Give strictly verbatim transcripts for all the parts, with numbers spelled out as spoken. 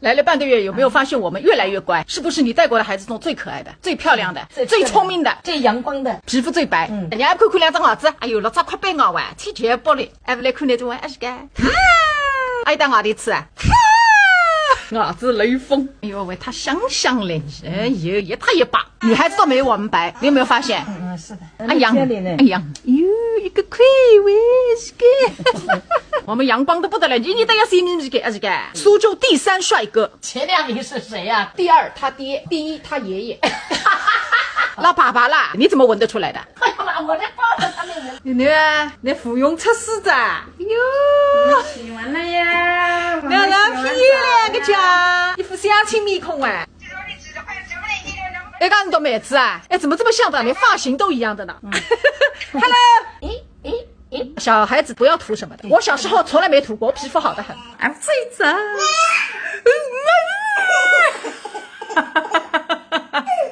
来了半个月，有没有发现我们越来越乖？是不是你带过的孩子中最可爱的、最漂亮的、最聪明的、最阳光的？皮肤最白？嗯，人家看看两只牙齿，哎呦，六只块白牙哇，天天玻璃，还不来看那种啊，是个？啊，哎，打外头去啊？啊，牙齿雷锋，哎呦喂，他香香嘞，哎呦，一塌一白。女孩子都没有我们白，你有没有发现？嗯，是的。哎呀，那这里呢哎呀，哟，一个亏喂，是个。我们阳光的不得了，你你都要洗你这个，啊这个，苏州第三帅哥，前两名是谁呀、第二他爹，第一他爷爷。老爸爸啦，你怎么闻得出来的？哎呀妈，我这抱着他那人。你那那芙蓉出世子啊？哟，洗完了呀，那那屁两个家，一副相亲面孔哎。哎，讲你懂妹子啊？哎，怎么这么像的？连发型都一样的呢？Hello。诶诶诶，小孩子不要涂什么的，我小时候从来没涂过，我皮肤好的很。I'm 最早，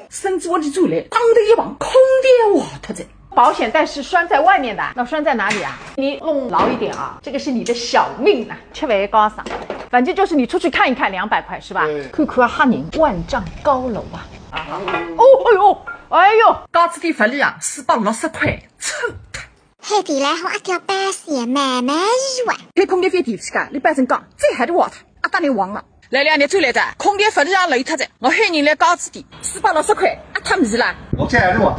甚至我的转来，当头一晃，空调坏脱了。保险带是拴在外面的，那拴在哪里啊？你弄牢一点啊，这个是你的小命啊，吃饭高尚。反正就是你出去看一看，两百块是吧？对看看吓人，万丈高楼啊！哦，哎呦，哎呦，高子店发了啊，四百六十块，臭的。海底来好阿条巴士也慢慢移哇。开空调费提不起个，你摆成讲，最还的话，阿打你忘了。来了，你出来的，空调发了啊，楼脱的，我喊人来高子店，四百六十块，阿他们是啦。我这还是我。